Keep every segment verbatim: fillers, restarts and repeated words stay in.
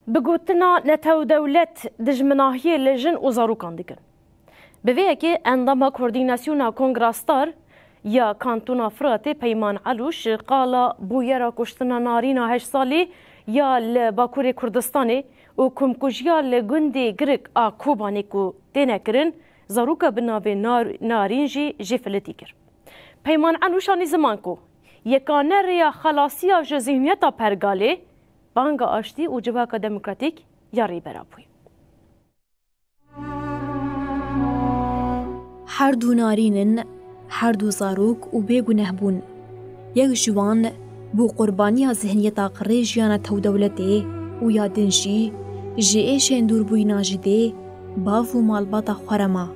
Bi gotina netewdewlet dijminahiyê li jin û zarokan dikin. Bi vê yekê endama Koordînasyona Kongra Star ya Kantona Firatê Peyman Elûş qala bûyera kuştina narîna heşt salî ya li Bakurê Kurdistanê û komkujiya li gundê Girik a Kobanê ku têne kirin, zaroka bi navê Nar-, Narîn jî jê filitî kir. Peyman Elûş anî ziman ku yekane rêya xelasiya ji zihniyeta pergalê, banga aştî û civaka demokratîk ya Rêbera bûye. Her du narîn in, her du zarok û bêguneh bûn. Yek ji wan bû qurbaniya zihniyeta qirê jiya netewdewletê û ya din jî ji êşên dûrbûyîna ji dê, bav û malbata xwe re ma.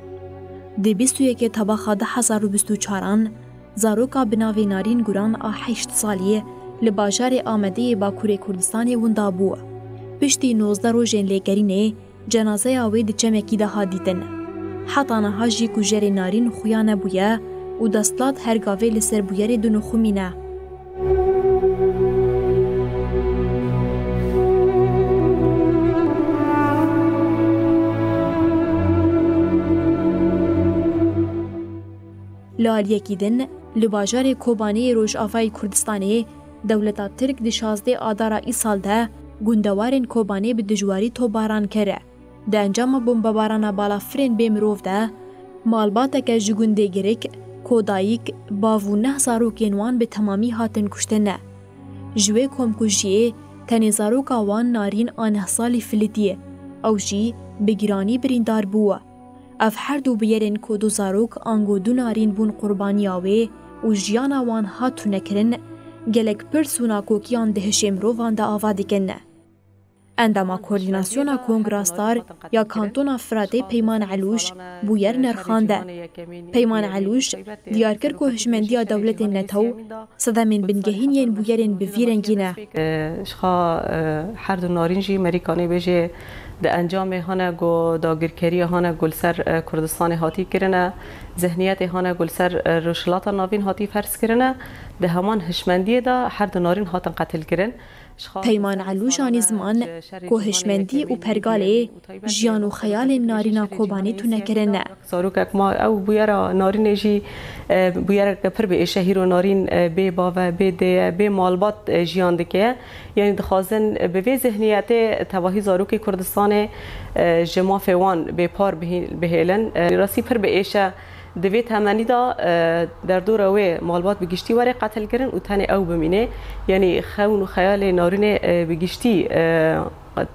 Di bîst û yekê Tebaxa du hezar û bîst û çaran zaroka bi navê Narîn Guran a heşt salî li bajarê Amedê yê Bakurê Kurdistanê winda bû. Piştî nozdeh rojên lêgerînê, cenazeya wê di çemekî de hat dîtin. Heta niha jî kujerê Narîn xuya nebûye û desthilat her gavê li ser bûyerê dinixumîne. Li aliyekî din, li bajarê Kobanê yê Rojavayê Kurdistanê, dewleta Tirk di şazdeh Adara îsal de gundewarên Kobanê bi dijwarî topbaran kir. Di encama bombebarana balafirên bê mirov de, malbateke ji gundê Girik, kodayîk, bav û neh zarokên wan bi temamî hatin kuştin. Ji wê komkujiyê tenê zaroka wan Narîn a neh salî filitiye, ew jî bi giranî birîndar bû. Ev her du bûyerên ku du zarok ango du narîn bûn qurbaniya wê û jiyana wan hat tunekirin, gelek pirs û nakokiyan di hişê mirovan de ava dikin. Endama Koordînasyona Kongra Star ya Kantona Firatê Peyman Elûş bûyer nirxande. Peyman Elûş diyar kir ku hişmendiya dewletên netew sedemên bingehîn yên bûyerên bi vî rengî ne. Ji xwe, e, her du narîn jî merîkanê bêjê di encamê hane ku dagirkeriya hane ku li ser, e, Kurdistanê hatî kirine, zihniyetê hane ku li ser, e, Rojhilata Navîn hatî ferz kirine, di heman hişmendiyê de her du narîn hatin qetil kirin. Peyman Elûş anî ziman ku hişmendî û pergalê jiyan û xeyalên Narîna Kobanê tune kirine. Zarokek ma ew bûyera Narînê jî, e, bûyereke pir bi êşe hîro Narîn, e, bê bav e, bê dê ye, bê malbat, e, jiyan dike. Yanî dixwazin, e, bi vê zihniyetê tevahî zarokê Kurdistanê, e, ji mafê wan bê par bihî-, bihêlin. E, rastî pir bi êşe di vê temenî de, e, derdora wê malbat bi giştî were qetilkirin û tenê ew bimîne. Yanî xewn û xeyalê Narînê, e, bi giştî, e,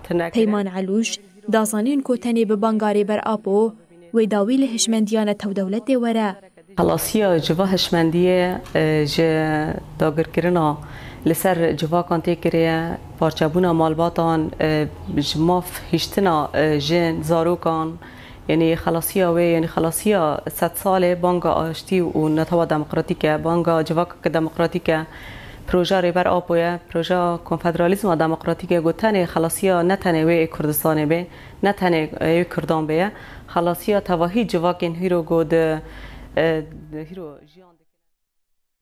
tune kirin. Peyman Elûş da zanîn ku tenê bi banga Rêber Apo wê dawî li hişmendiya netewdewletê were. Xelasiya civa hişmendiyê, e, ji dagirkirina li ser civakan tê kiriye, parçebûna malbatan, e, ji maf hiştina, e, jin, zarokan, yanî xelasiya wê, yanî xelasiya sedsalê banga aştî û netewa demokratîk e, banga civaka demokratîk e. Proja Rêber Apo ye, proja konfederalîzma demokratîk e, ku tenê xelasiya ne tenê wê ê Kurdistanê bê, ne tenê ê Kurdan bê ye. Xelasiya tevahî civakên hîro ku di, e, di hîro jiyan